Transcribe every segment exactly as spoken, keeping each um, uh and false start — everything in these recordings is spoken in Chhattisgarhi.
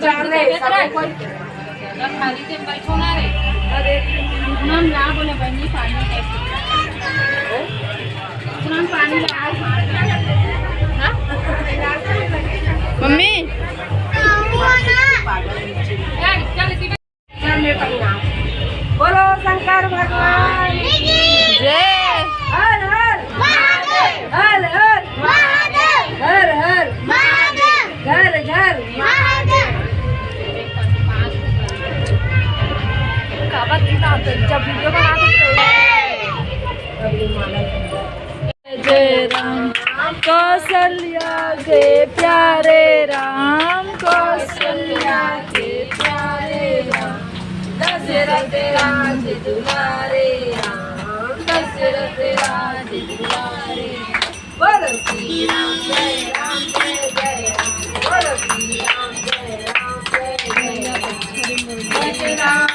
चार नहीं, सब कोई। खाली ते बैठो ना रे। अरे, इतना ना बोले बहनी, पानी कैसे? इतना पानी लगा। हाँ? मम्मी। चल, चल, इसी में। चल, मैं पहना। बोलो शंकर भगवान की जय। हर हर महादेव। हर हर महादेव। हर हर महादेव। घर घर महादेव। काबा की बात है, जब वीडियो बना तो जय राम, कौशल्या के प्यारे राम, कौशल्या के प्यारे राम, दशरथ राज दुलारे राम, दशरथ राज दुलारे। बोलो श्री राम जय राम जय जय राम। बोलो श्री राम जय राम जय जय राम।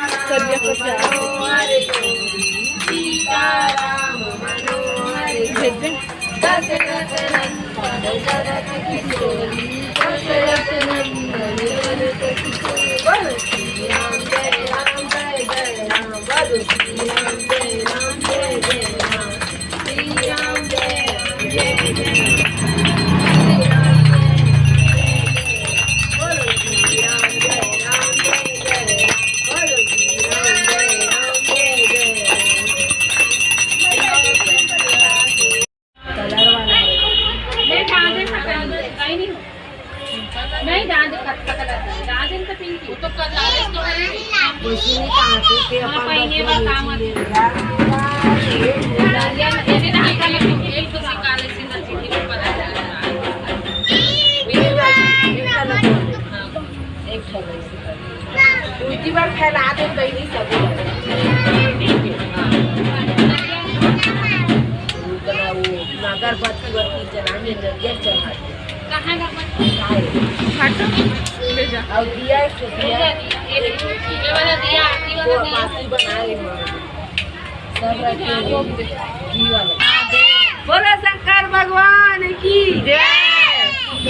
सीताराम मनोहर गोविंद। दशरथ नंदन जनक किशोरी। दशरथ नंदन जनक किशोरी। बोलो श्री राम जय राम जय जय राम। बोलो श्री राम जय राम जय जय राम। नहीं, डांस खत्म कर, डांस इनका पिंक। वो तो कर ला रहे तो है। कुछ नहीं कहा तू के हाँ, अपन पहने बस बस काम आती। एक तो सिखा ले, सीधा चिट्ठी पर पता चल रहा है। एक ठो नहीं सिखा। उल्टी बार फैला दे बहनी सब। हाँ। वो अगरबत्ती वर्ती जला में नरियर चढ़ा दे। कहाँ का? हटो, ले जा। और दिया एक ठो दिया। ये वाला दिया, आरती वाला वो दिया। बाती बना रही हूँ। सब रखे हैं, घी वाला। बोलो शंकर भगवान की जय।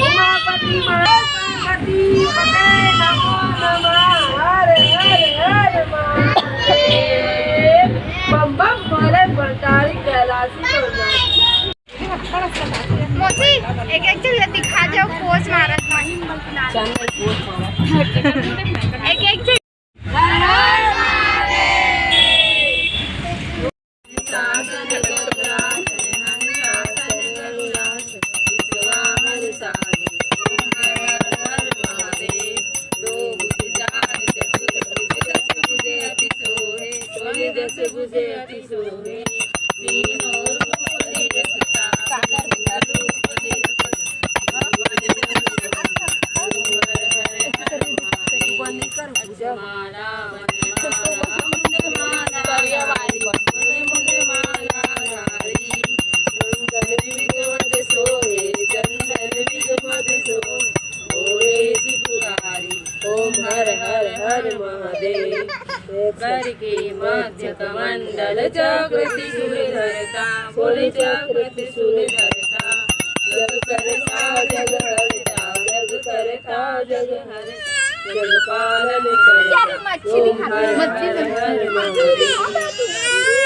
उमापति महेश पार्वती पते नमो नमः। हर हर हर महादेव। बम बम भोले भंडारी कैलाशी भंडारी। मौसी, एक एक चीज दिखा जाओ, पोज मारत। एक एक चीज। ओम हर हर हर महादेव। करके मध्य कमंडल चक्र त्रिशूल धरता, बोले चक्र त्रिशूल धरता, जग करता जग हरता, जग करता जग हरता, जग पालन करता। यार, मच्छी दिखा दे। ओम हर हर हर महादेव।